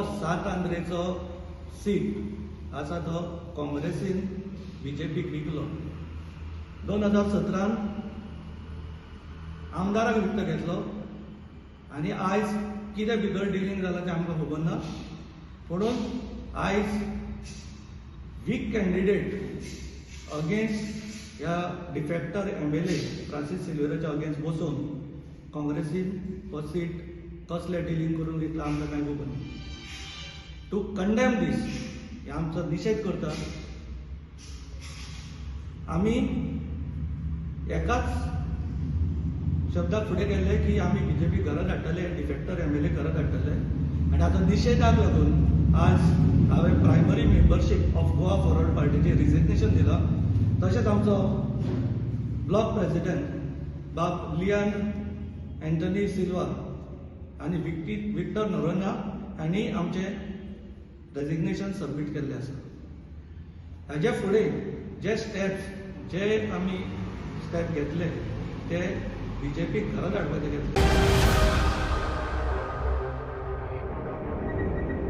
हो सांत आंद्रेचो सीट आसा तो काँग्रेसीन बीजेपीक विकलो. 2017न आमदाराक विकतो घेतलो आनी आयज कितें भितर डिलींग जालां तें आमकां खबर ना. पुणून आयज वीक कॅन्डिडेट अगेन्स्ट ह्या डिफेक्टर एमएलए फ्रांसीस सिल्वेराच्या अगेन्स्ट बसोवन काँग्रेसीन हो सीट कसलें डिलींग करून विकला, आमकां कांय खबर ना. टू कंडेम दीस, हे आमचो निशेध करता. आमी एकाच शब्दाक फुडें केल्ले की आमी बीजेपी घरात हाडटले, डिफेक्टर एमएलए घरात हाडटले. आनी आतां निशेधाक लागून आज हांवें primary membership of Goa forward पार्टीचें रिजिग्नेशन दिलां. तशेंच आमचो ब्लॉक प्रेसिडेंट बाब लियान एंटनी सिल्वा आनी विक्टर नोरोन्हा हांणी आमचें रेजिग्नेशन सबमीट केल्लें आसा. हाज्या फुडें जे स्टेप्स, जे आमी स्टेप घेतले, ते बीजेपीक घरात हाडपाचे घेतले.